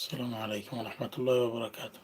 Ассалому алайкум ва раҳматуллоҳи ва баракатуҳ.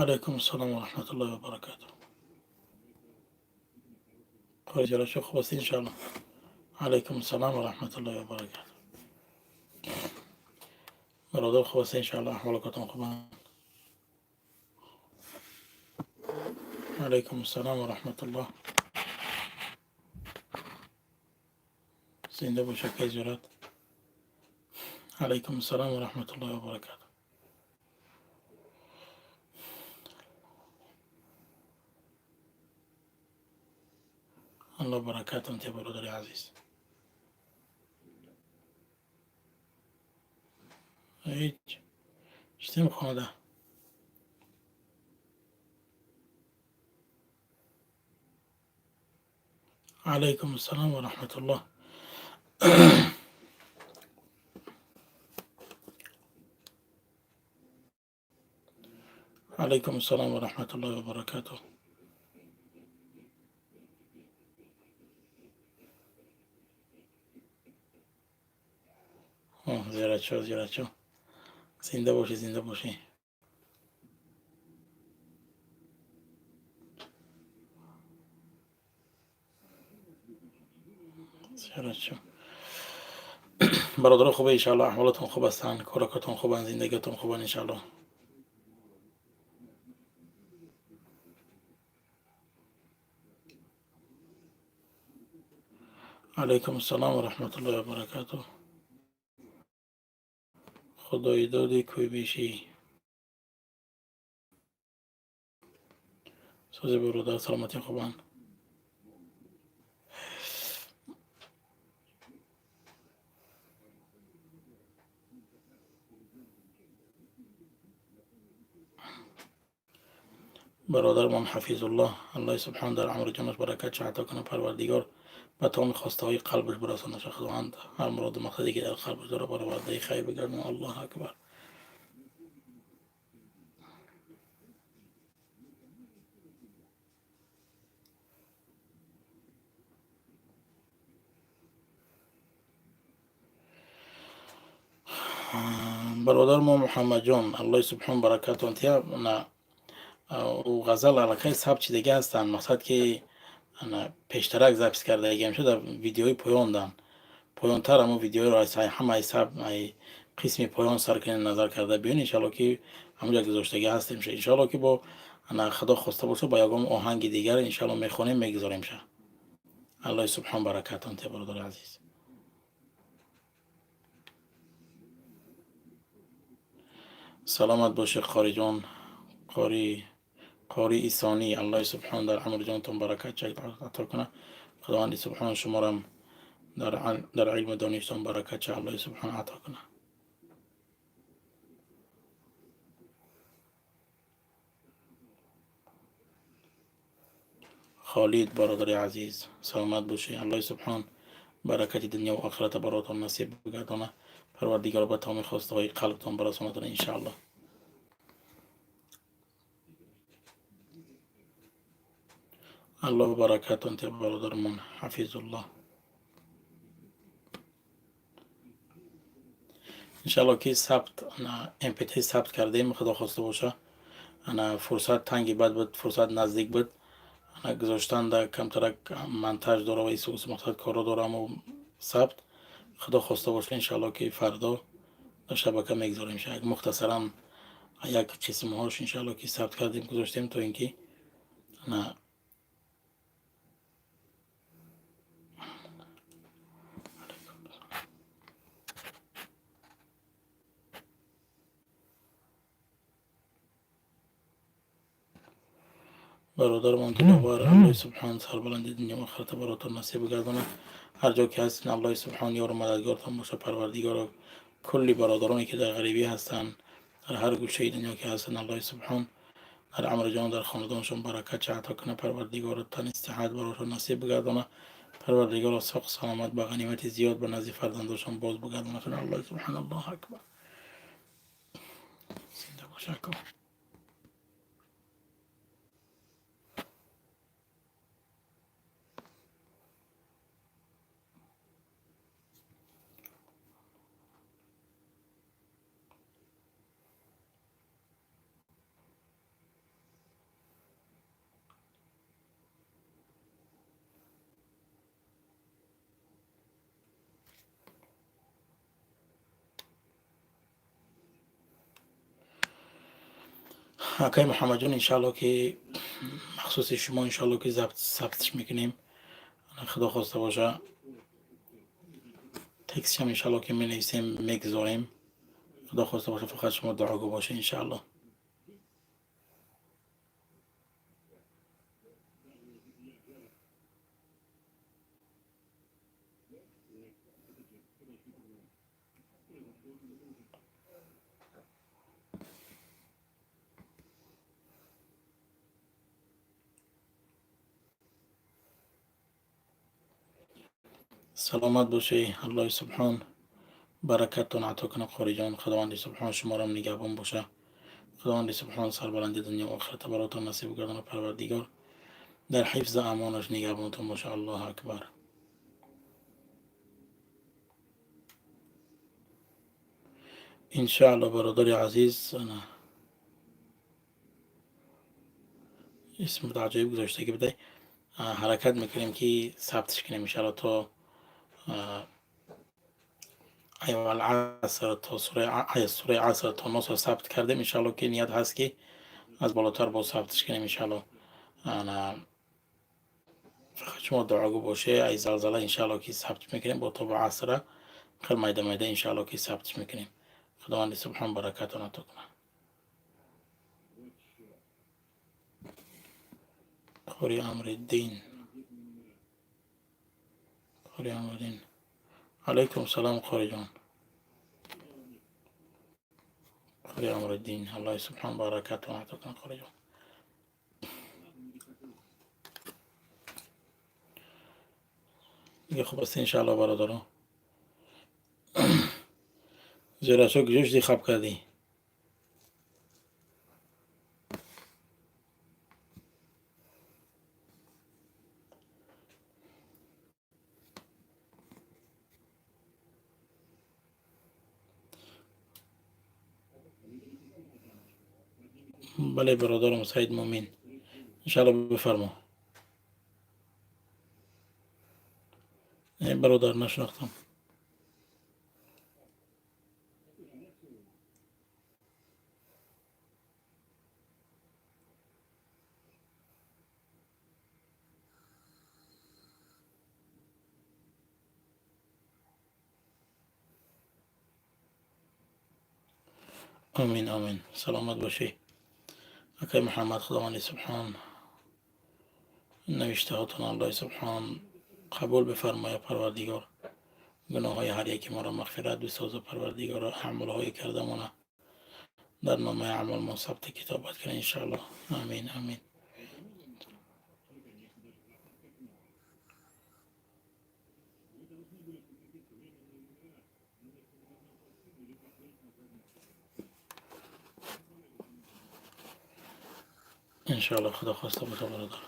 Алайкум ассалом ва раҳматуллоҳи ва баракатуҳ. Қори ҷалошо, хуб ҳастӣ, иншоалло? Алайкум ассалом ва раҳматуллоҳи ва баракатуҳ. Бародар, хуб ҳастӣ, иншоалло? Аҳволокатон хубанд? Алайкум ассалом ва раҳматуллоҳ. Зинда бош, акаи Зурат. Алайкум ассалом ва раҳматуллоҳи ва баракатуҳ. Аллоҳ баракатон тия, бародари азиз. Ҳеҷ иштем хонада. Алайкум ассалом ва раҳматуллоҳ. Алайкум ассалом ва раҳматуллоҳи ва баракатуҳ. Зиёратшо, зиёратшо, зинда бошӣ, зинда бошӣ. Зиёратшо. Бародаро, хубе, иншаалло? Аҳволотон хуб ҳастанд, коракотон хубанд, зиндагиатон хубанд, иншаалло? Алайкум ассалом ва раҳматуллоҳи ва баракатуҳ. Худоидоди кӯйбишӣ, сози, бародар, саломатӣ хубанд? Бародармон Ҳафизуллоҳ, Аллоҳи субҳон дар амри ҷонаш баракат ато кунад. Парвардигор ба тамоми хостаҳои қалбаш бирасонаша. Худованд ҳар муроду мақсаде, ки дар қалбаш дорад, баровардаи хайр бигардонад. Аллоҳу акбар. Бародар мо Муҳаммадҷон, Аллоҳи субҳон баракатон тия. На, ӯ ғазал аллакай сабт шидагӣ ҳастанд. Мақсад, ки пештарак запись кардагиам шуда, видеои поёндан, поёнтар ҳамон видеоро ҳамаи қисми поён сар кунед, назар карда биён, иншалло, ки ҳамонҷа гузоштагӣ ҳастем. Иншалло, ки бо Худо хоста боша, ба ягон оҳанги дигар, иншалло, мехонем, мегузоремша. Аллоҳи субҳон баракатон тия, бародари азиз. Саломат бошед, қориҷон, қори Исонӣ. Аллоҳи субҳон дар амри ҷонатон баракат ато кунад. Худованди субҳон шуморам дар илму доништон баракат ча Аллоҳи субҳон ато кунад. Холид, бародари азиз, саломат бошед. Аллоҳи субҳон баракати дунёву охирата баротон насиб бигардонад. Парвардигор ба тамоми хостаҳои қалбтон барасонад, иншааллоҳ. Аллоҳ баракатон тия, бародармон Ҳафизуллоҳ. Иншалло, ки сабт МПТ сабт кардем. Худо хоста боша, ана фурсат танги бад буд, фурсат наздик буд, ана гузоштанда камтарак монтаж дора ва исус, мақсад, корро дораму сабт. Худо хоста боша, иншалло, ки фардо дар шабака мегузорем. Як мухтасаран як қисмҳош, иншалло, ки сабт кардем, гузоштем, то ин ки ана Бародармон Диловар, Аллоҳи субҳон сарбаланди дунё охирата баротон насиб гардонад. Ҳар ҷо ки ҳастин, Аллоҳи субҳон ёру мададгортон боша. Парвардигоро, кулли бародароне ки дар ғарибӣ ҳастанд, дар ҳар гӯшаи дунё ки ҳастанд, Аллоҳи субҳон дар амри ҷон, дар хонадоншон баракат ато кунад. Парвардигоро, тани сиҳат барошон насиб бигардонад. Парвардигоро, соқ саломат ба ғанимати зиёд ба назди фарзандошон боз бигардонад. Аллоҳи субҳон. Аллоҳу акбар. Зинда бош, ако. Акай Муҳаммадҷон, иншаалло ки махсуси шумо, иншаалло ки сабтш мекунем, худо хоста боша. Текстшам иншаалло ки менависем, мегузорем, худо хоста боша. Фақат шумо дуогӯ боша, иншаалло. Саломат бошӣ. Аллоҳи субҳон баракаттон ато кунад, қориҷон. Худованди субҳон шуморам нигаҳбон боша. Худованди субҳон сарбаланди дунё охирата баротон насиб гардона. Парвардигор дар ҳифзу амонаш нигаҳбонтон боша. Аллоҳу акбар. Иншаалло, бародари азиз, исм аҷоиб гузоштагӣ будай. Ҳаракат мекунем ки сабтш кунем, иншаалло, то Валаср, то сураи Аср то Носро сабт кардем. Иншаалло ки ният ҳаст ки аз болотар боз сабтш кунем, иншаалло. Фақат шумо дуогӯ боше. Ай Залзала иншаалло ки сабт мекунем, бо то ба Асра хел майда майда иншаалло ки сабтш мекунем. Худованди субҳон баракатон ато кунад. Қори Амриддин, қори Амриддин, алайкум салом, қориҷон. Қори Амриддин, Аллоҳи субҳон баракатон ато кунад, қориҷон. Дига хуб аст, иншаалло, бародаро. Зерашо, куҷо шудӣ, хаб кардӣ? Бале, бародарам Саид Мумин, иншаалло, бифармо. Бародар, нашинохтам. Амин, амин. Саломат бошӣ, акай Муҳаммад. Худованди субҳон навиштаҳотон Аллоҳи субҳон қабул бифармояд. Парвардигор гуноҳҳои ҳар яки моро мағфират бисоза. Парвардигоро, аъмолҳои кардамона дар номаи аъмолмон сабти китобат кунад, иншаалло. Амин, амин. Иншаалло, худо хоста боша, бародар.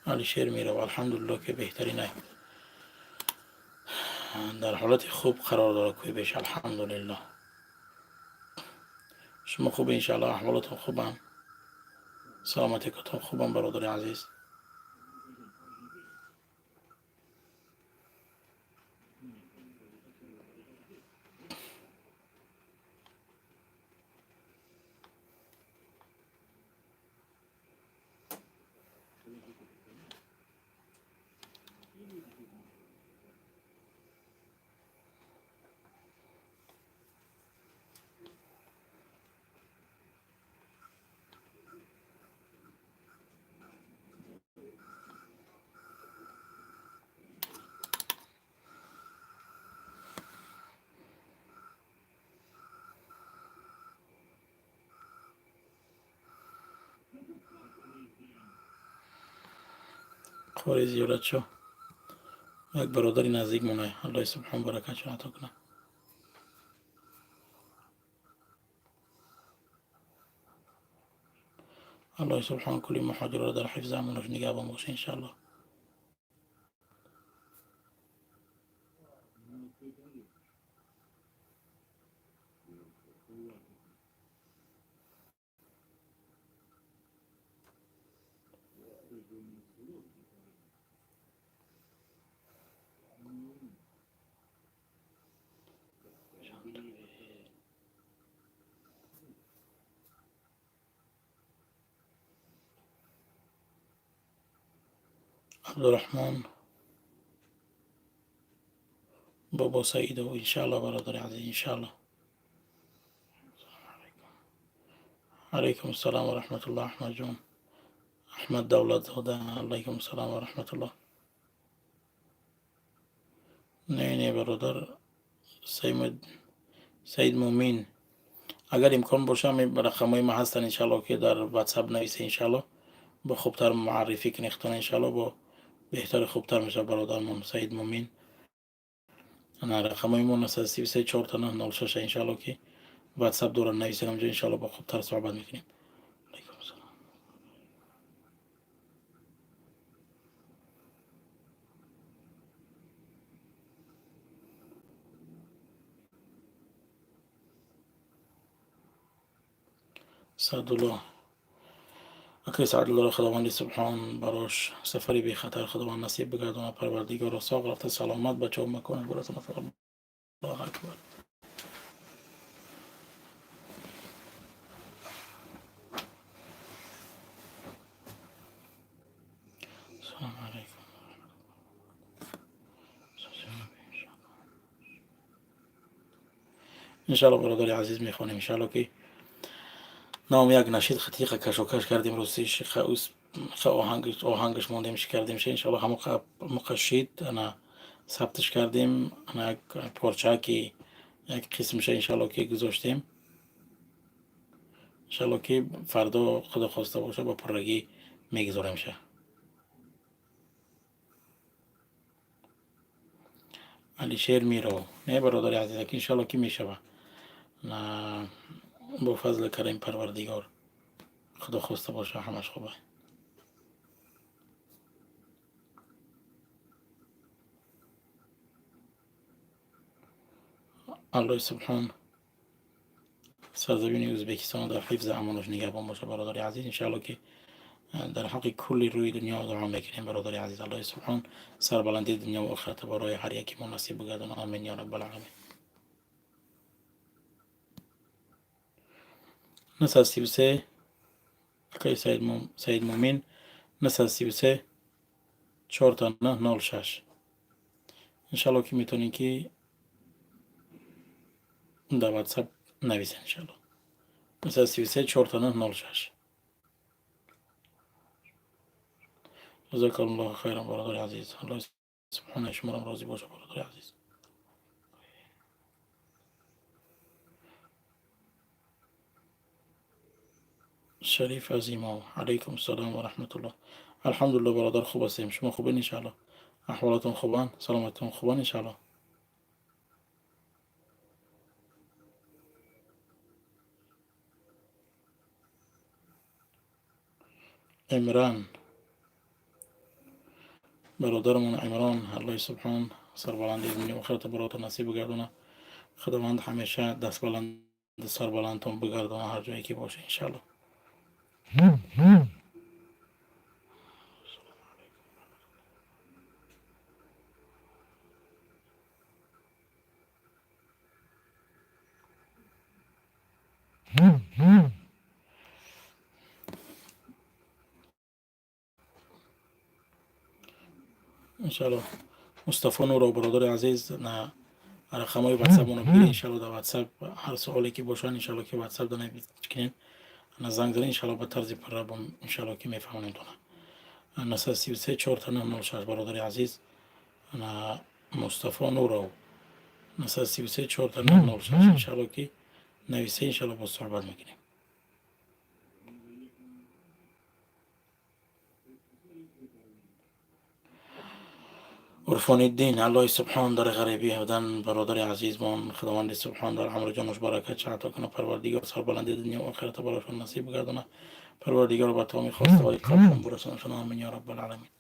Алишер мерава, алҳамдулилло ки беҳтаринай, дар ҳолати хуб қарор дорад кӯи беш, алҳамдулилло. Шумо хуб, иншаалло, аҳволотон хубам, саломатикатон хубам, бародари азиз? Қори Зиёратшо, як бародари наздик монай, Аллоҳи субҳон баракатшон ато кунад. Аллоҳи субҳон кулли муҳоҷирро дар ҳифзи амонаш нигаҳбон боша, иншааллоҳ. Абдураҳмон Бобо Саидов, иншааллоҳ, бародари азиз, иншааллоҳ. Алайкум ассалом ва раҳматуллоҳ, Аҳмадҷон, Аҳмад Давлатзода, алайкум ассалом ва раҳматуллоҳ. Не, не, бародар Саид Мумин, агар имкон боша, рақамҳои ма ҳастанд, иншааллоҳ, ки дар Ватсап нависе, иншааллоҳ, бо хубтар муаррифӣ кунед худтон, иншааллоҳ, бо беҳтари хубтар мешавад. Бародармон Саид Мумин, ана рақамҳои мо 933 4 9 06, иншааллоҳ, ки Ватсап дорад, нависед ҳамҷо, иншааллоҳ, бо хубтар суҳбат мекунем. Алайкум ассалом. Саъдулло, акай Саъдуллоро Худованди субҳон барош сафари бехатар Худованд насиб бигардонад. Парвардигоро, соғ рафта, саломат ба ҷо маконаш бирасонад. Аллоҳу акбар. Ассалому алайкум. Иншалло, бародари азиз, мехонем, иншалло, ки ном як нашид хатиқа кашокаш кардем, ростиш оҳангаш мондем, ши кардем, иншалло, ҳамоқа шид, ана сабташ кардем, ана як порчаки, як қисмша, иншалло, ки гузоштем, иншалло, ки фардо, Худо хоста боша, ба пуррагӣ мегузоремша. Алишер Миров, не, бародари азиз, иншалло, ки мешава бо фазли карами Парвардигор, Худо хоста боша, ҳамаш хуба. Аллоҳи субҳон сарзамини Ӯзбекистон дар ҳифзи амонаш нигаҳбон боша. Бародари азиз, иншаалло, ки дар ҳаққи кулли рӯи дунё дуо мекунем. Бародари азиз, Аллоҳи субҳон сарбаландии дунё ва охирата барои ҳар яке мо насиб бигардонад. Амин ё раббал аламин. 933, акаи Саид Мумин, 933 4 9 06, иншалло, ки метавонем, ки дар Ватсап нависен, иншалло. 933 4 9 06. Ҷазакаллоҳу хайран, бародари азиз, Аллоҳи субҳона шуморам розӣ боша, бародари азиз. Шариф Азимов, алайкум ассалом ва раҳматуллоҳ. Алҳамдулилло, бародар, хуб ҳастем. Шумо хубен, иншаалло? Аҳволатон хубанд, саломатон хубанд, иншаалло? Имран, бародарамон Имрон, Аллоҳи субҳон сарбаландии дунё охирата баротон насиб бигардона. Худованд ҳамеша дастбаланду сарбаландтон бигардона, ҳар ҷое ки боша, иншаалло. Иншалло, Мустафо Нуров, бародари азиз, на рақамҳои Ватсапмонро бигиред, иншалло, дар Ватсап ҳар суоле ки бошанд, иншалло, ки Ватсап кунед, на занг занед, иншалло, ба тарзи пурра, иншалло, ки мефаҳмонем тона. 933 4 9 06, бародари азиз, на Мустафо Нуров, 933 4 9 06, иншалло, ки нависе, иншалло, боз суҳбат мекунем. Урфониддин, Аллоҳи субҳон дар ғарибӣ будан бародари азизмон, Худованди субҳон дар умру ҷонаш баракат ато кунад, Парвардигор сарбаланди дунё ва охирата барошон насиб гардонад, Парвардигор ба тамоми хостаҳои қалбшон бирасонашон. Амин ё раббал аламин.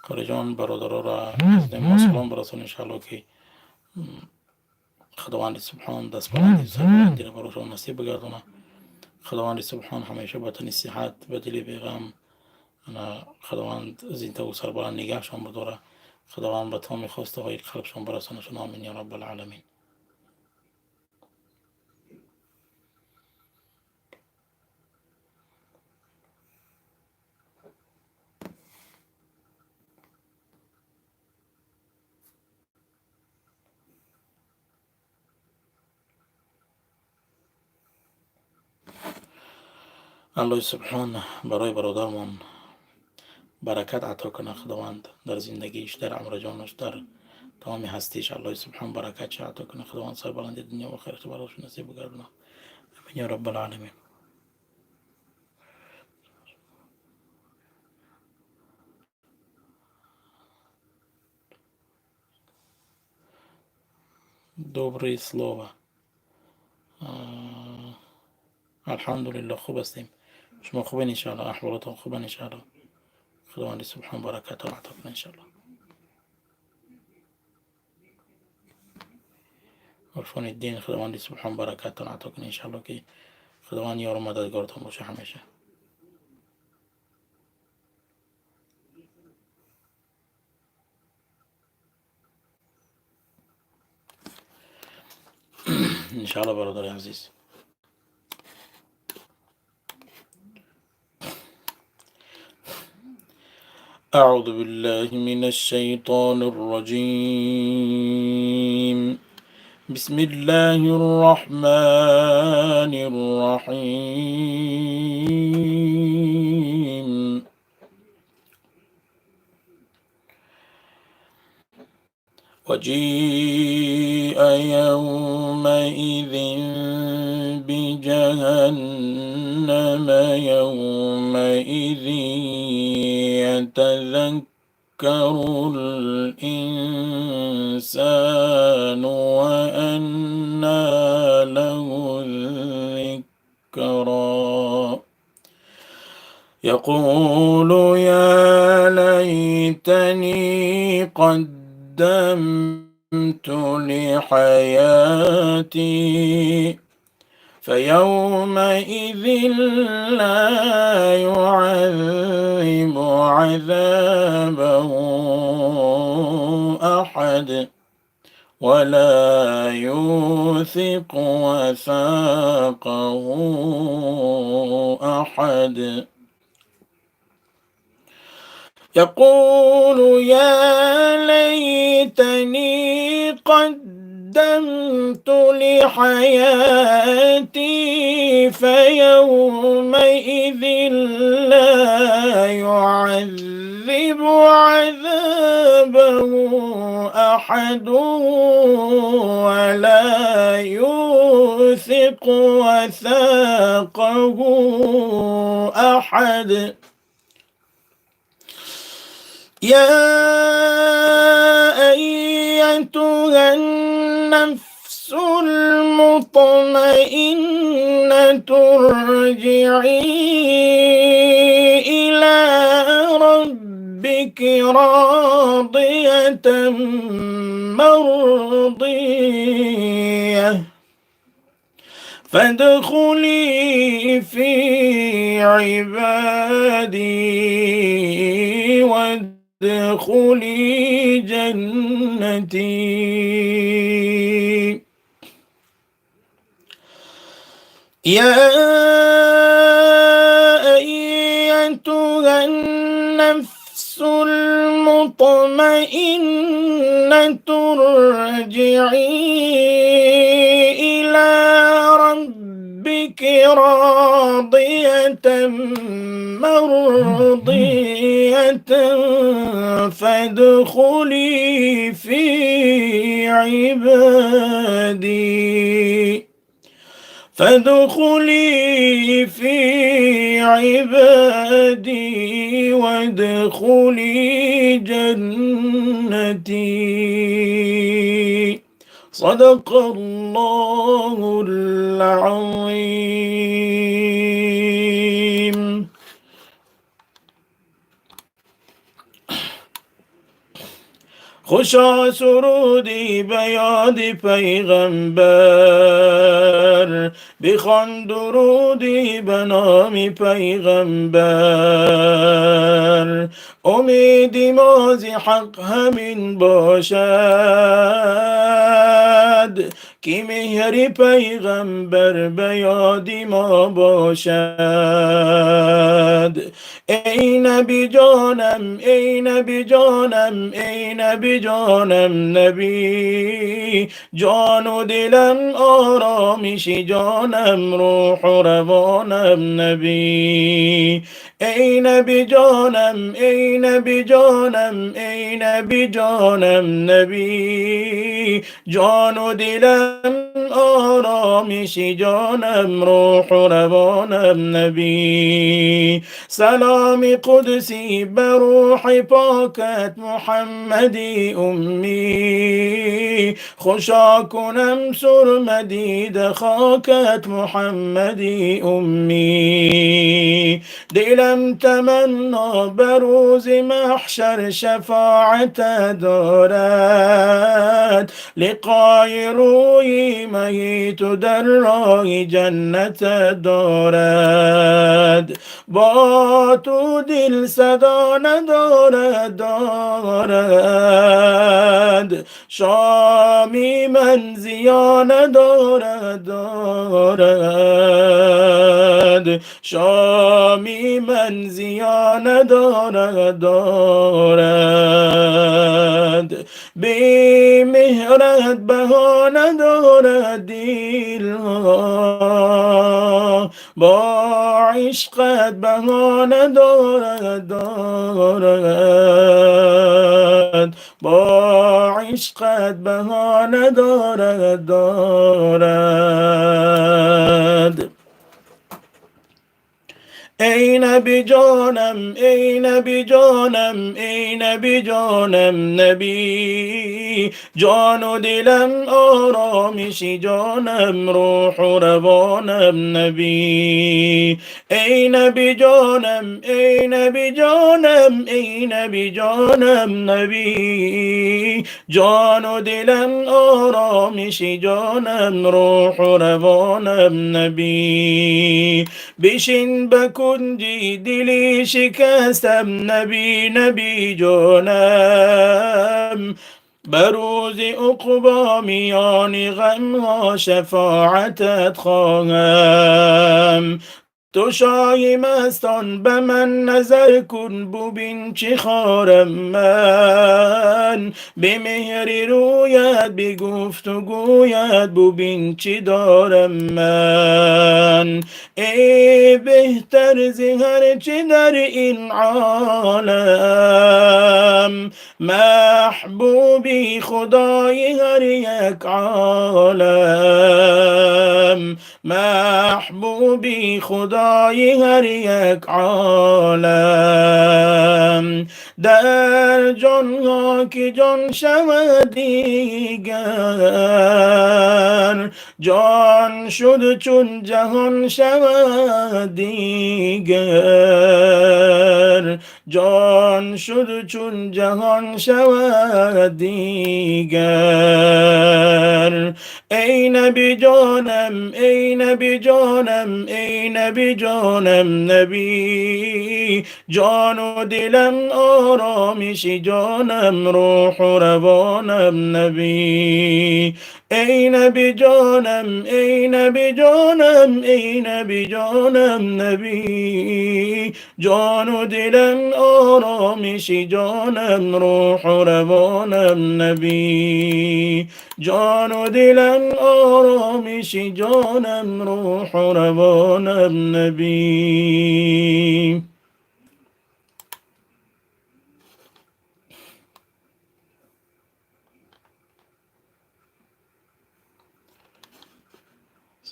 Қориҷон, бародароро мо салом бирасон, иншаалло, ки Худованди субҳон дастбаланди сарбаландиро барошон насиб бигардонад. Худованди субҳон ҳамеша ба тани сиҳат, ба дили беғам, Худованд зиндаву сарбаланд нигаҳшон бидорад, Худованд ба тамоми хостаҳои қалбшон бирасонашон. Амин ё раббал аламин. Аллоҳи субҳон барои бародармон баракат ато кунад. Худованд дар зиндагиш, дар умру ҷонаш, дар тамоми ҳастиш Аллоҳи субҳон баракатша ато кунад. Худованд сарбаланди дунё ва охират барош насиб бигардонад. Амин ё раббал аламин. Добрые слова. Алҳамдулилло, хуб ҳастем. Шумо хубен, иншаалло? Аҳволотон хубан, иншаалло? Худованди субҳон баракатро ато кунад, иншаалло. Урфониддин, Худованди субҳон баракатон ато кунад, иншаалло, ки Худованд ёру мададгоротон боша ҳамеша. Иншаалло, бародари азиз. أعوذ بالله من الشيطان الرجيم. بسم الله الرحمن الرحيم. وجيء يومئذ بجهنم يومئذ يتذكر الإنسان وأنى له الذكرى. يقول يا ليتني قدمت لحياتي فيومئذ لا يعذب عذابه أحد ولا يوثق وثاقه أحد. يقول يا ليتني قدمت لحياتي فيومئذ لا يعذب عذابه أحد ولا يوثق وثاقه أحد. يا أيتها النفس المطمئنة ارجعي إلى ربك راضية مرضية فادخلي في عبادي وادخلي جنتي. يا أيتها النفس المطمئنة ارجعي إلى ربك راضية مرضية فادخلي في عبادي فادخلي في عبادي وادخلي جنتي. صدق الله العظيم. خوشا سرودی به یاد پیغمبر، بخوان درودی به نام پیغمبر. امید ما ز حق همین باشد، که مهر پیغمبر به یاد ما باشد. ای نبی جانم، ای نبی جانم، ای نبی جانم نبی، جان و دلم آرامش جانم، روح و روانم نبی. ای نبی جانم، ای نبی جانم، ای نبی جانم نبی، جان و دلم آرامش جانم، روح و روانم نبی. سلام قدسی بر روح پاکت محمدی امی، خوشا کنم سرمه دید خاکت محمدی امی. دلم تمنا به روز محشر شفاعت دارد، لقای روی مهی تو در راه جنت دارد. با تو دل صدا ندارد دارد، شامی من زیان ندارد دارد، شامی من زیان ندارد دارد. بی مهرت بها ندارد دلها، با عشقت بها ندارد دارد، با عشقت بها ندارد دارد. ای نبی جانم، ای نبی جانم، ای نبی جانم نبی، جان و دلم آرامش جانم، روح و روانم نبی. ای نبی جانم، ای نبی جانم، ای نبی جانم نبی، جان و دلم آرامش جانم، روح و روانم نبی. بشین بکنجی دلی شکستم نبی نبی جانم، بروز عقبی میان غمها شفاعتت خواهم. تو شاه مستان به من نظر کن، ببین چه خارم من، به مهر رویت به گفت و گویت، ببین چه دارم من. ای بهتر ز هر چه در این عالم، محبوبی خدای هر یک عالم، محبوبی خدای هر یک عالم. در جان ها که جان شود دیگر، جان شد چون جهان شود دیگر، جان شد چون جهان شود دیگر. ای نبی جانم، ای نبی جانم، ای نبی جانم نبی، جان و دلم آرامش جانم، روح و روانم نبی. ای نبی جانم، ای نبی جانم، ای نبی جانم نبی، جان و دلم آرامش جانم، روح و روانم نبی. جان و دلم آرامش جانم، روح و روانم نبی.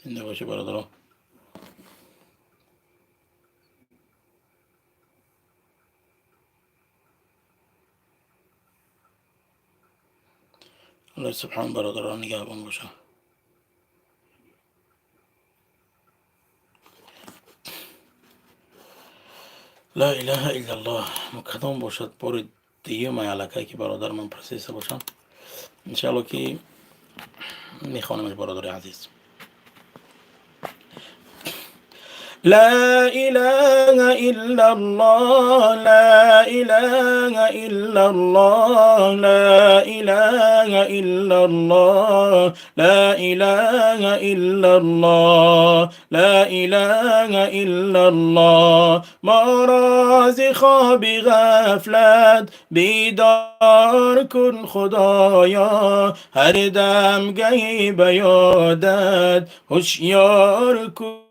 Зинда бошед, бародаро. Аллоҳи субҳон бародаро нигаҳбон боша. Ла илаҳа иллаллоҳ. Кадом бошад, бори дуюмай аллакай ки бародармон пурсиста бошам. Иншаалло ки мехонамаш, бародари азиз. لا إله إلا الله، لا إله إلا الله، لا إله إلا الله، لا إله إلا الله، لا إله إلا الله. ما را ز خواب غفلت بیدار کن خدایا، هر دم گهی به یادت هوشیار کن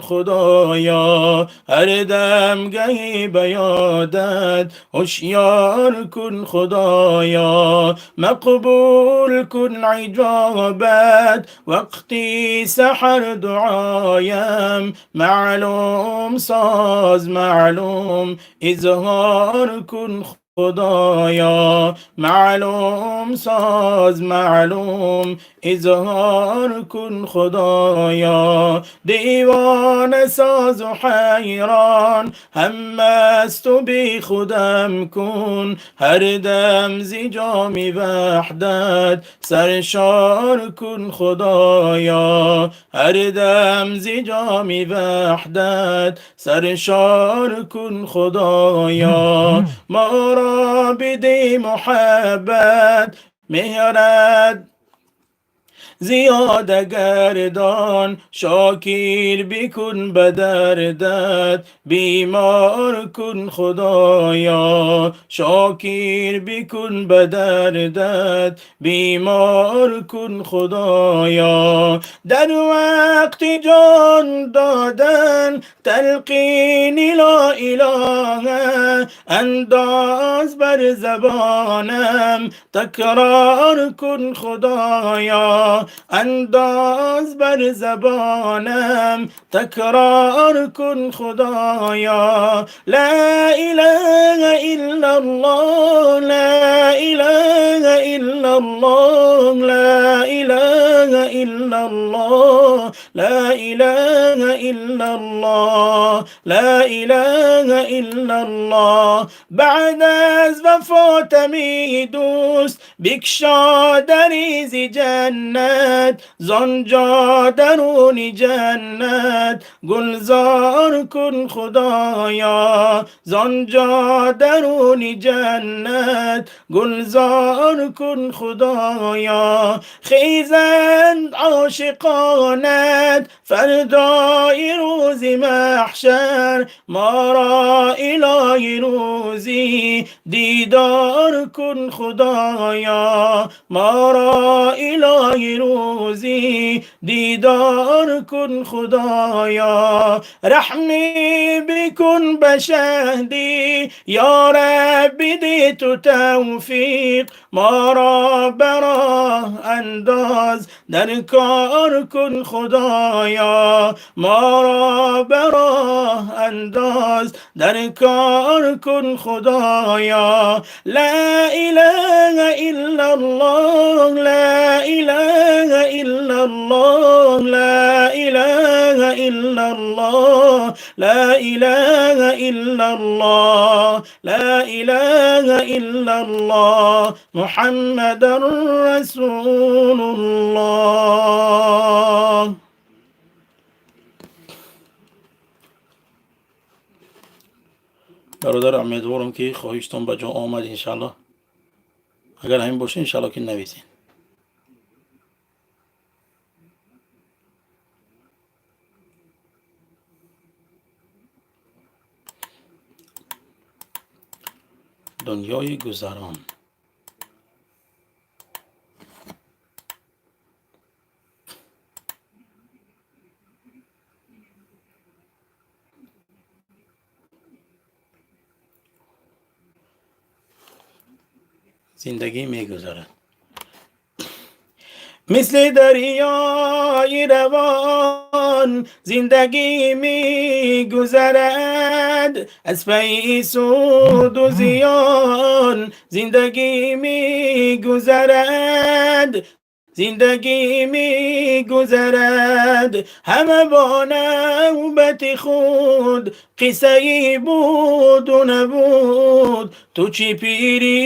خدایا، هر دم گهی به یادت هوشیار کن خدایا. مقبول کن اجابت وقتی سحر دعایم، معلوم ساز معلوم اظهار کن خدایا، معلوم ساز معلوم اظهار کن خدایا. دیوانه ساز و حیران هم مست و بی خودم کن، هر دم ز جام وحدت سرشار کن خدایا، هر دم ز جام وحدت سرشار کن خدایا. ما را بده محبت مهرت زیاده گردان، شاکر بکن به دردت بیمار کن خدایا، شاکر بکن به دردت بیمار کن خدایا. در وقت جان دادن تلقین لا اله انداز بر زبانم تکرار کن خدایا، انداز بر زبانم تکرار کن خدایا. لا اله الا الله، لا اله الا الله، لا اله الا الله، لا اله الا الله، لا اله الا الله. بعد از وفات می دوست بکشا دری ز جنت، زانجا درون جنت گلزار کن خدایا، زانجا درون جنت گلزار کن خدایا. خیزند عاشقانت فردای روز محشر، ما را الهی روزی دیدار کن خدایا، ما را الهی روزی دیدار کن خدایا. رحمی بکن به شهدی یا رب ده تو توفیق، ما را براه انداز در کار کن خدایا، ما را براه انداز در کار کن خدایا. لا اله الا الله، لا اله الا الله، لا اله الا الله، لا اله الا الله، لا اله الا الله، محمد رسول الله. Бародар, умедворам ки хоҳиштон ба ҷо омад, иншаалло. Агар ҳамин боша, иншаалло ки нависед. Дунёи гузарон. Зиндагӣ мегузарад. Мисли дарёи равон зиндагӣ мегузарад, аз пайи суду зиён зиндагӣ мегузарад, зиндагӣ мегузарад. Ҳама бо навбати худ қиссае буду набуд, ту чӣ пирӣ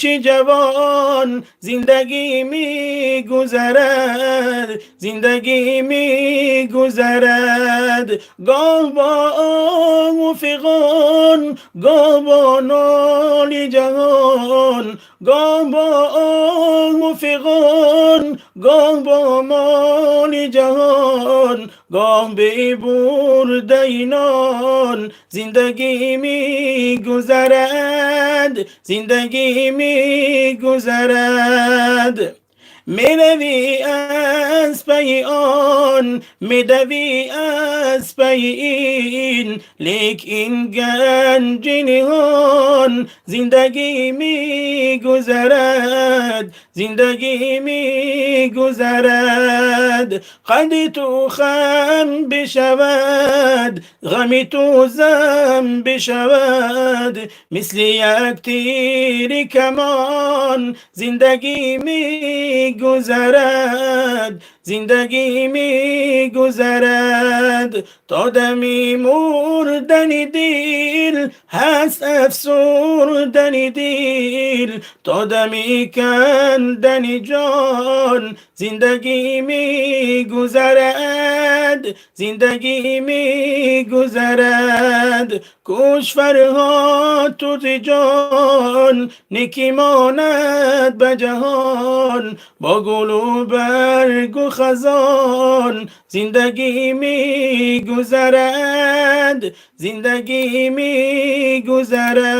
чӣ ҷавон, зиндагӣ мегузарад, зиндагӣ мегузарад. Гоҳ бо оҳу фиғон, гоҳ бо ноли ҷаҳон, гоҳ бо оҳу фиғон, гоҳ бо моли ҷаҳон, гоҳ бебурдаи нон, зиндагӣ мегузарад, зиндагӣ мегузарад. Меравӣ аз пайи он, медавӣ аз пайи ин, лекин ганҷи ниҳон, зиндагӣ мегузарад, зиндагӣ мегузарад. Қади ту хам бишавад, ғами ту зам бишавад, мисли як тири камон, зиндагӣ мегузарад, зиндагӣ мегузарад. То дами мурдани дил ҳаст афсурдани дил, то дами кандани ҷон, зиндагӣ мегузарад, зиндагӣ мегузарад. Кӯш Фарҳод ту зи ҷон, некӣ монад ба ҷаҳон, бо гулу баргу хазон, зиндагӣ мегузарад, зиндагӣ мегузарад.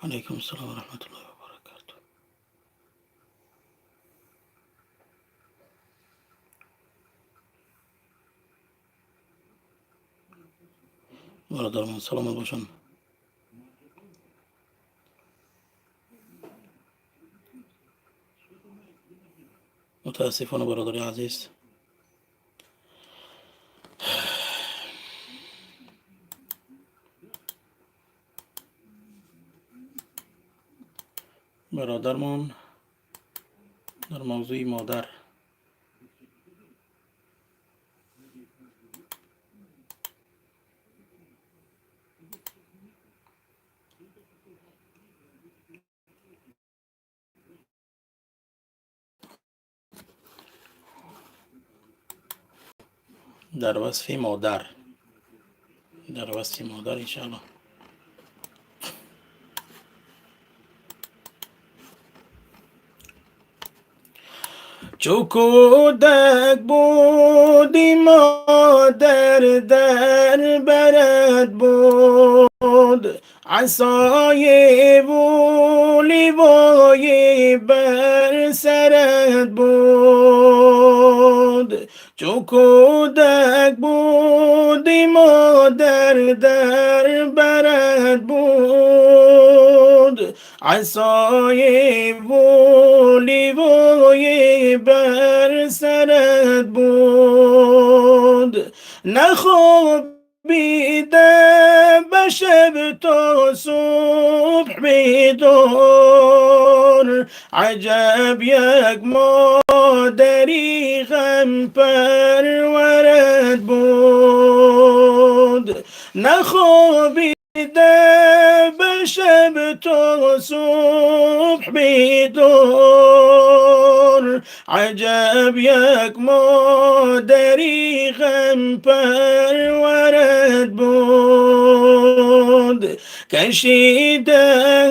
Алайкум ассалом ва раҳматуллоҳи ва баракатуҳ. Бародармон, саломат бошанд. Мутаассифона, бародари азиз, бародармон дар мавзӯи модар дар васфи модар, дар васфи модар, иншааллоҳ. Чу кӯдак будӣ, модар дар барат буд, асоеву ливое бар сарат буд. Чу кӯдак будӣ, модар дар барат буд, асоеву ливое бар сарат буд. Нахобида ба шаб то субҳ бедор, аҷаб як модари ғампарварат буд. Нахобида ба шаб то субҳ бедор, аҷаб як модари ғампарварат буд. Кашида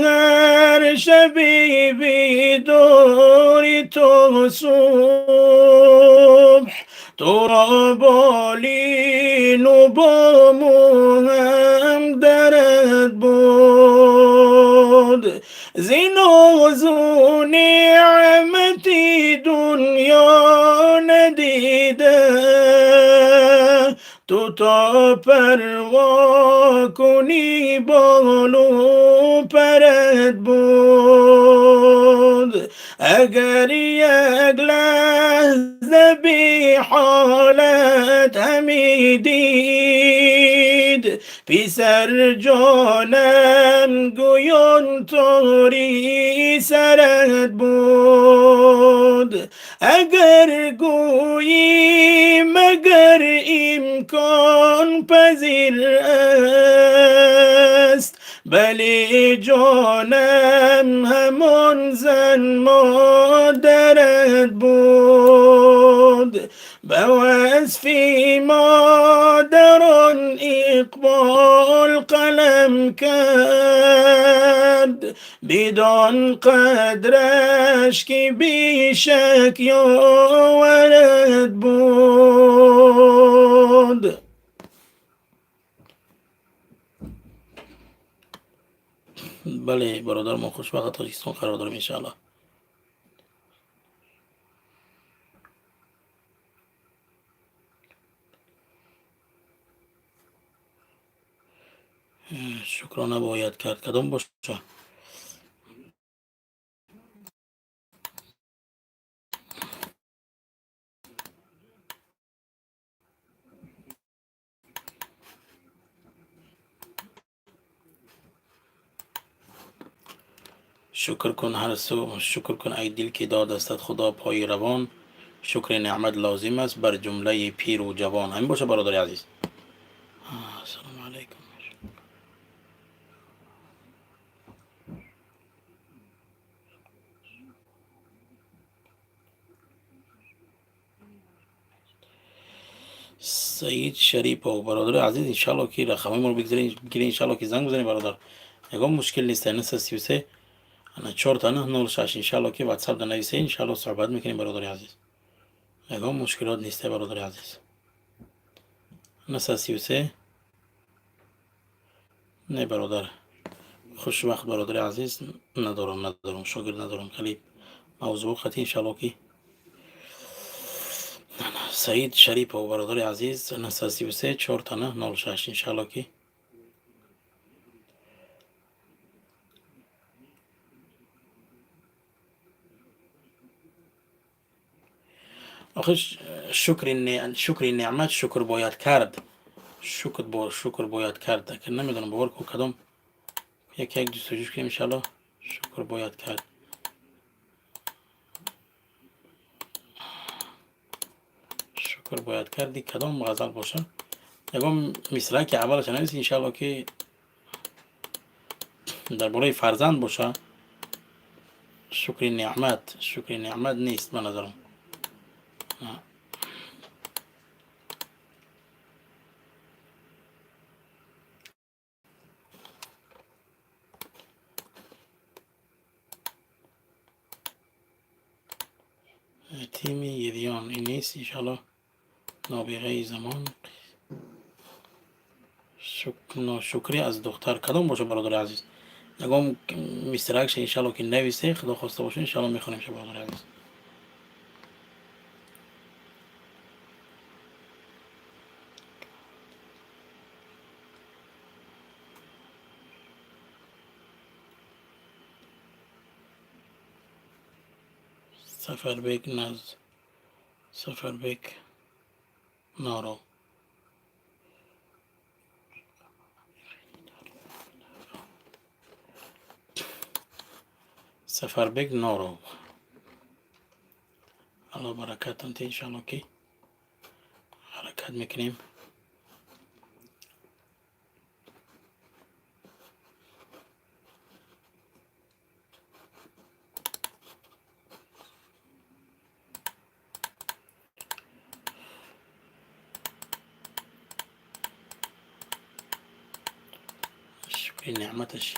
ҳар шаби бедори то субҳ, туро болину бому ҳам дарат буд. Зи нозу неъмати дунё надида. Ту то парво кунӣ болу парат буд, агар як лаҳза беҳолат ҳаме дид, писарҷонам гӯён тори сарат буд. Агар гӯӣ магар имкон пазир аст, бале ҷонам, ҳамон зан модарат буд. Ба васфи модарон Иқбол қалам кард, бидон қадраш, ки бешак ёварат буд. Бале, бародар, мо хушбахт Тоҷикистон қарор дорем, иншааллоҳ. Шукрона бояд кард, кадом боша? Шукр кун ҳар су, шукр кун ай дил, ки додастат Худо пои равон. Шукри неъмат лозим аст бар ҷумлаи пиру ҷавон. Ҳамин боша, бародари азиз. Ассалому алайкум. Саид Шарипов, бародари азиз, иншалло ки рақамҳои моро бигиред, иншалло ки занг бизанед, бародар, ягон мушкил нест. 933 ана 4 9 06, иншалло ки ватсап да нависед, иншалло суҳбат мекунем, бародари азиз, ягон мушкилот нест, бародари азиз. 933. Не, бародар, хушвақт, бародари азиз, надорам, надорам, шогирд надорам. Хеле мавзӯъ қати, иншалло ки Саид Шарипов, бародари азиз, 933 4 9 06, иншалло ки. Охир шукри неъмат шукр бояд кард, шукр бояд кард. Намедонам, бовар ку, кадом як як ҷустуҷӯ кунем, иншалло. Шукр бояд кард, шукр бояд карди, кадом ғазал боша? Ягон мисра ки аввалаша навис, иншалло ки дар бораи фарзанд боша. Шукри неъмат, шукри неъмат нест ба назарам. Тими Едиён ин нест, иншалло. Нобиғаи замон, ношукрӣ аз духтар, кадом боша, бародари азиз? Ягон мисракша, иншалло ки нависе, худо хоста боша, иншалло мехонем ша, бародари азиз. Сафарбек наз, Сафарбек Норо, Сафарбек Норов, Алло баракатон те, иншалло ки ҳаракат мекунем. Шукри неъматаш.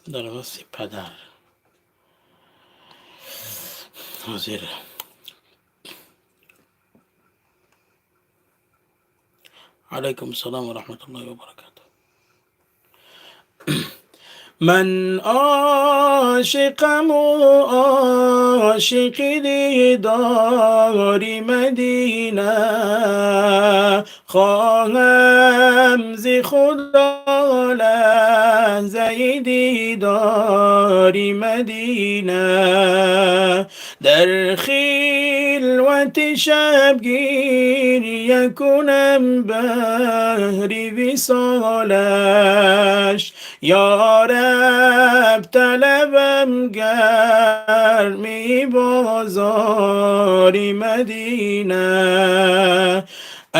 Дар васфи падар. Ҳозир. Алайкум салом ва раҳматуллоҳи ва баракатуҳ. Ман ошиқаму ошиқи дидори Мадина, хоҳам зи Худо лаҳзаи дидори Мадина. Дар хилвати шаб гиря кунам баҳри висолаш, ё раб талабам гарми бозори Мадина.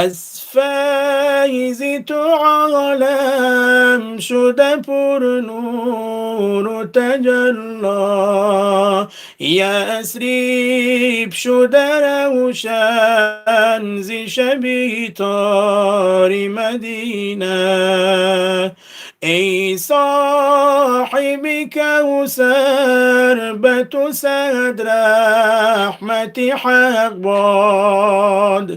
Аз файзи ту олам шуда пурнуру таҷалло, Ясриб шуда равшан зи шаби тори Мадина. Эй соҳиби Кавсар, ба ту сад раҳмати ҳақ бод,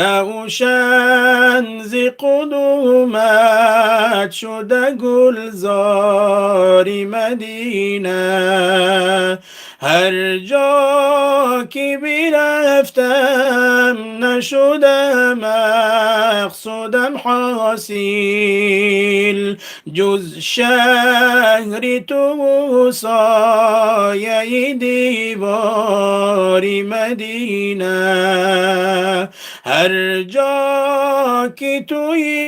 равшан зи қудумат шуда гулзори Мадина. Ҳар ҷо ки бирафтам нашуда мақсудам ҳосил, ҷуз шаҳри ту сояи девори Мадина. Ҳар ҷо ки туи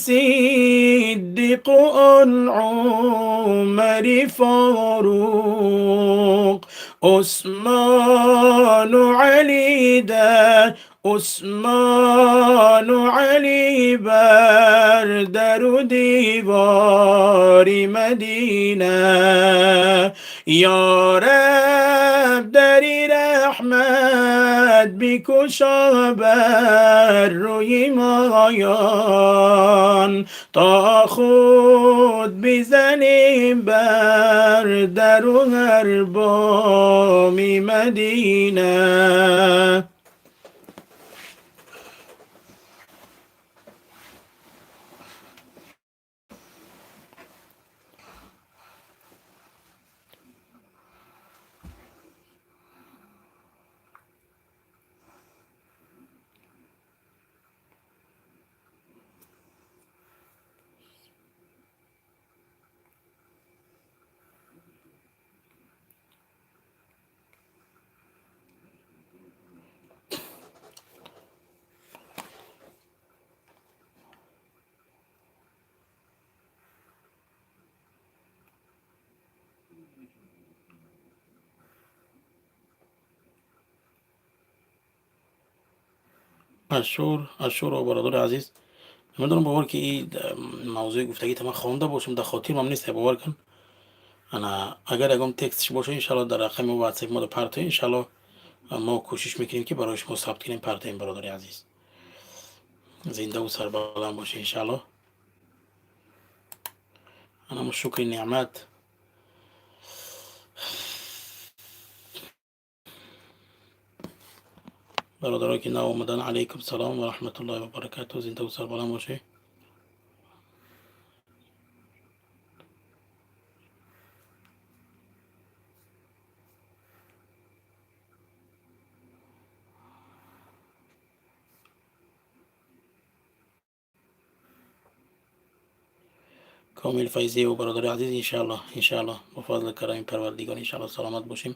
Сиддиқу он Умари Форуқ, Усмону Алӣ дар Усмону Алӣ бар дару девори Мадина. Ё раб дари раҳмат бикушо бар рӯи моён, то худ бизанем бар дару ҳар боми Мадина. Ашур, бародари азиз, намедонам, бовар ки ин мавзӯи гуфтагита ман хонда бошам, дар хотирам нест, бовар кун. Ана агар ягон текстш боша, иншалло дар рақами ватсап мо партоем, иншалло мо кӯшиш мекунем, ки барои шумо сабт кунем, партоем. Бародари азиз, зиндаву сарбаланд боша, иншалло. Анамо шукри неъмат. Бародарое ки нав омадан, алайкум салом ва раҳматуллоҳи ва баракатуҳ, зиндаву сарбаланд бошед. Комил Файзиеву бародари азиз, иншаалло, иншаалло, бо фазли карами Парвардигор, иншаалло, саломат бошем,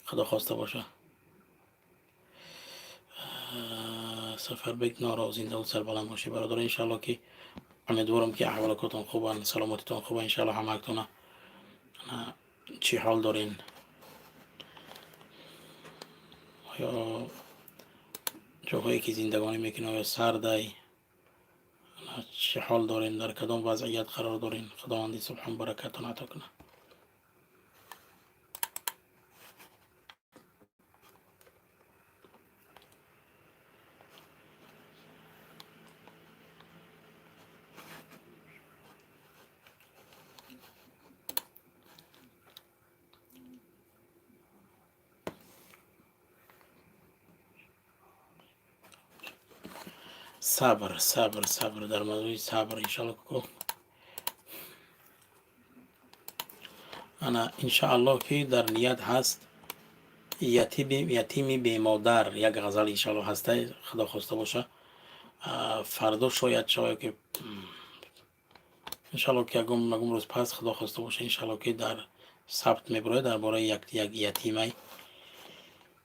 Худо хоста боша. Сафарбек Норов, зиндаву сарбаланд бошед, бародар. Иншаалло ки умедворам, ки аҳволокотон хубанд, саломатитон хуба, иншаалло. Ҳамаактона чӣ ҳол дорен? Оё ҷоҳое ки зиндагонӣ мекунед, оё сардай? Чӣ ҳол дорем, дар кадом вазъият қарор дорем? Худованди субҳон баракатон ато кунад. Сабр, сабр, сабр, дар мавзӯи сабр иншаалло. Ана, иншаалло, ки дар ният ҳаст ятими бемодар, як ғазал иншаалло ҳаста, худо хоста боша, фардо шояд шавад, ки иншаалло ки ягон рӯз пас, худо хоста боша, иншаалло ки дар сабт мебурояд дар бораи як ятимай,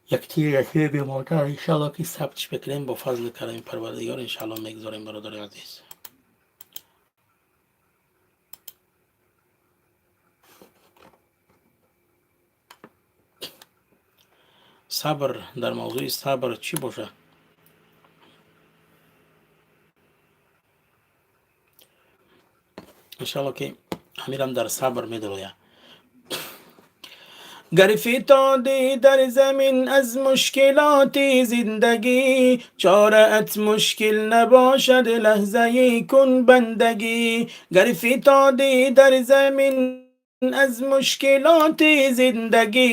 ятими бемодар, иншаалло ки сабтш бикунем, бо фазли карами Парвардигор иншаалло мегузорем, бародари азиз. Сабр, дар мавзӯи сабр чӣ боша? Иншаалло ки ҳамирам дар сабр медарояд. Гар фитодӣ дар замин аз мушкилоти зиндагӣ, чораат мушкил набошад, лаҳзае кун бандагӣ. Гар фитодӣ дар замин аз мушкилоти зиндагӣ,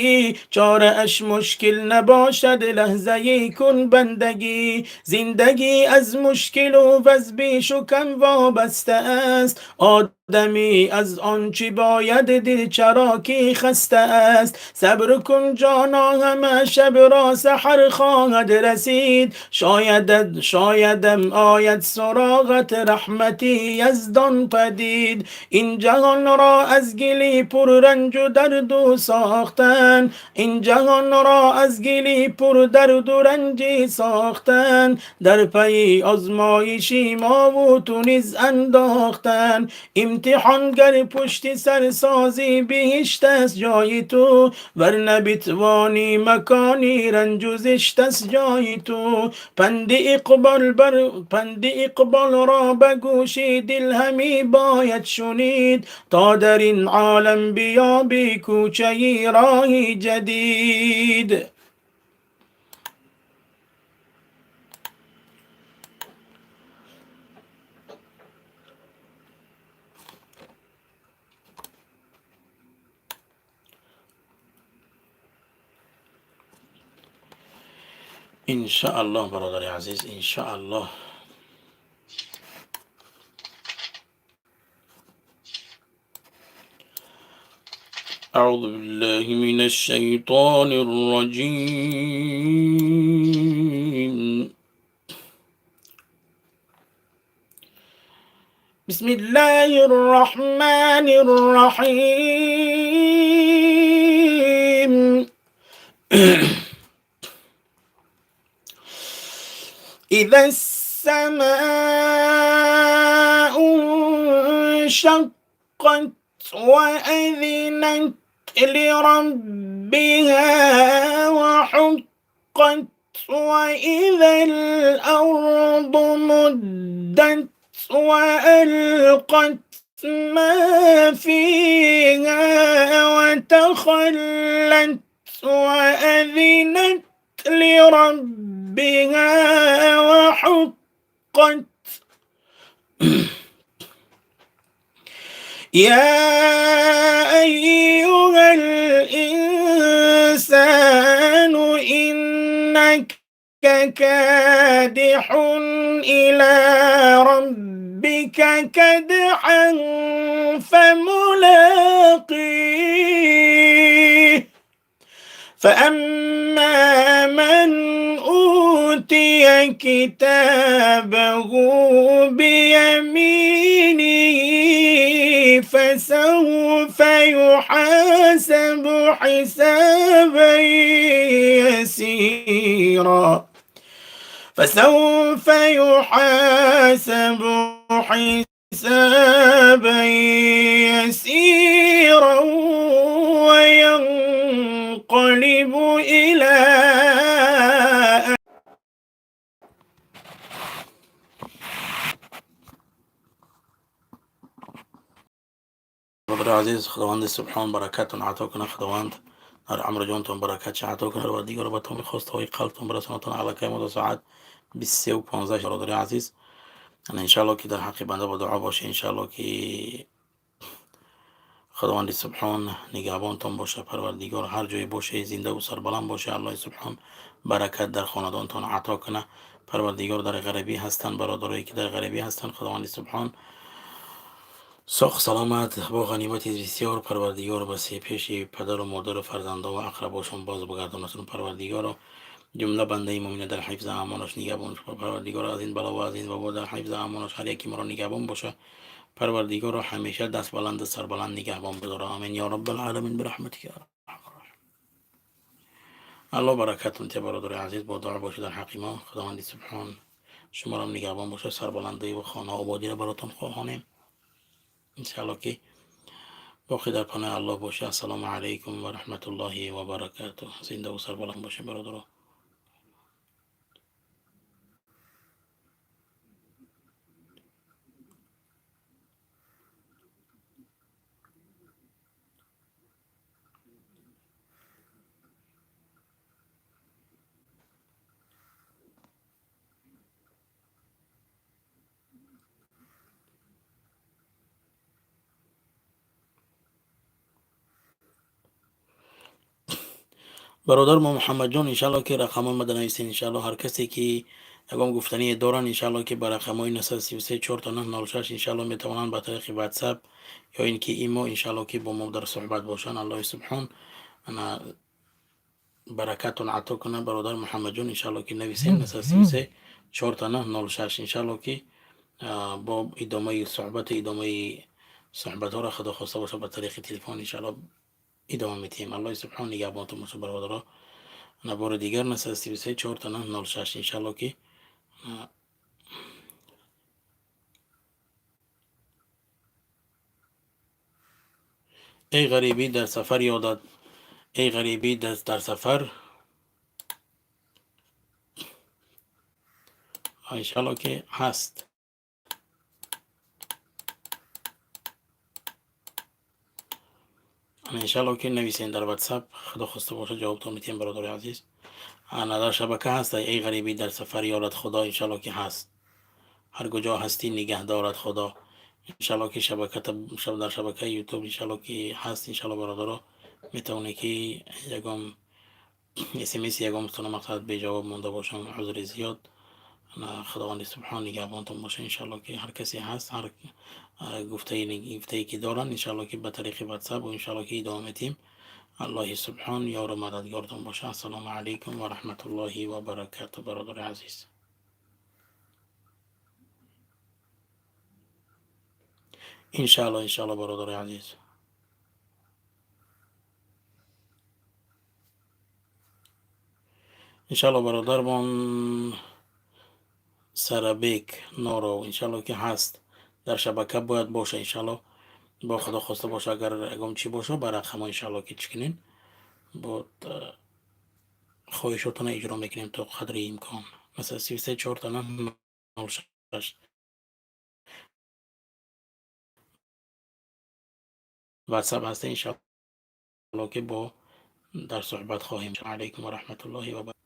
чорааш мушкил набошад, лаҳзае кун бандагӣ. Зиндагӣ аз мушкилу ваз бешу кам вобаста аст, одамӣ аз он чӣ бояд дил чаро ки хаста аст. Сабр кун ҷоно, ҳама шаб ро саҳар хоҳад расид, шоядам ояд суроғат раҳмати яздон падид. Ин ҷаҳонро аз гили пурранҷу дарду сохтан, ин ҷаҳонро аз гили пурдарду ранҷи сохтан, дар пайи озмоиши мову ту низ андохтан. Имтиҳон гар пушти сар созӣ, биҳишт аст ҷои ту, вар набитвонӣ макони ранҷу зишт аст ҷои ту. Панди иқболро ба гӯши дил ҳамӣ бояд шунид, то дар ин олам биёбӣ кӯчаи роҳи ҷадид. Иншааллоҳ, бародари азиз, иншааллоҳ. أعوذ بالله من الشيطان الرجيم. بسم الله الرحمن الرحيم. إذا السماء انشقت وأذنت لربها وحقت، وإذا الأرض مدت وألقت ما فيها وتخلت وأذنت لربها وحقت. يا أيها الإنسان إنك كادح إلى ربك كدحا فملاقيه. فأما من أوتي كتابه بيمينه فسوف يحاسب حسابا يسيرا، فسوف يحاسب حسابا يسيرا وينقلب إلى برادر عزیز، خداوند سبحان برکتون عطا کنه، خداوند در عمر جانتون برکت عطا کنه و دیگر به تمام خواستهای قلبتون برسونتون. علاقه ما ساعت 23:15. برادر عزیز، انشالله که در حق بنده با دعا باشه، انشالله که Худованди субҳон нигаҳбонтон боша. Парвардигор ҳар ҷое боше, зиндаву сарбаланд боше. Аллоҳи субҳон баракат дар хонадонтон ато куна. Парвардигор дар ғарибӣ ҳастанд, бародарое ки дар ғарибӣ ҳастанд, Худованди субҳон соғ саломат бо ғанимати бисёр Парвардигор ба пеши падару модару фарзандо ва ақрабошон боз бигардонасун. Парвардигоро, ҷумла бандаи муъмина дар ҳифза амонаш нигаҳбон. Парвардигоро, аз ин бало ва аз ин вабо дар ҳифза амонаш ҳар яки моро нигаҳбон боша. Парвардигоро, ҳамеша дастбаланду сарбаланд нигаҳбон бидора. Амин ё раббалъаламин бираҳматика. Аллоҳ баракатон тия, бародари азиз. Бо дуо бошед дар ҳаққи мо. Худованди субҳон шуморам нигаҳбон бошад. Сарбаландӣ ва хонаободиро баротон хоҳонем, иншаалло ки боқӣ дар паноҳи Аллоҳ бошед. Ассалому алайкум ва раҳматуллоҳи ва баракатуҳ. Зиндаву сарбаланд бошед, бародаро. Бародар мо Муҳаммадҷон, иншаалло ки рақамҳои ма нависен. Иншаалло, ҳар касе ки ягон гуфтание доранд, иншаалло ки ба рақамҳои 933 4906, иншаалло, метавонанд ба тариқи Ватсап ё ин ки Имо, иншаалло ки бо мо дар суҳбат бошанд. Аллоҳи субҳон ана баракатон ато кунад. Бародар Муҳаммадҷон, иншаалло ки нависем 933 4906. Иншаалло ки бо идомаи суҳбати, идомаи суҳбатҳоро, Худо хоста бошад, ба тариқи телефон, иншаалло, идома медиҳем. Аллоҳи субҳон нигаҳбонтон бошад, бародаро. На бори дигар 933 4906, иншаалло ки. Эй ғарибӣ дар сафар ёдат, эй ғарибӣ дар сафар, иншаалло ки ҳаст. Иншаалло ки нависен дар Ватсап, Худо хоста бошад, ҷавобтон медиҳем, бародари азиз. Ана дар шабака ҳаст. Эй ғарибӣ дар сафар ёрат Худо, иншаалло ки ҳаст. Ҳар куҷо ҳастӣ, нигаҳ дорад Худо. Иншаалло ки шабаката дар шабакаи Ютуб, иншаалло ки ҳаст. Иншаалло, бародаро, метавонед ки ягон смс ягон мақсад беҷавоб монда бошам, узри зиёд. Худованди субҳон нигаҳбонтон боша. Иншаалло ки ҳар касе ҳаст, ҳар гуфтае ки доранд, иншаалло ки ба тариқи Ватсап, иншаалло ки идома медиҳем. Аллоҳи субҳон ёру мададгортон боша. Ассалому алайкум ва раҳматуллоҳи ва баракату, бародари азиз. Иншаалло, иншаалло, бародари азиз. Иншаалло, бародармон Сарабек Норов, иншаалло ки ҳаст, дар шабака бояд боша. Иншаалло, бо Худо хоста боша, агар ягон чӣ боша, ба рақамҳо, иншаалло, ки чӣ кунем, бо хоҳишотона иҷро мекунем то қадри имкон. Масалан, 33 4906 Ватсап ҳаста. Иншаалло ки бо дар суҳбат хоҳем. Алайкум ва раҳматуллоҳи ва.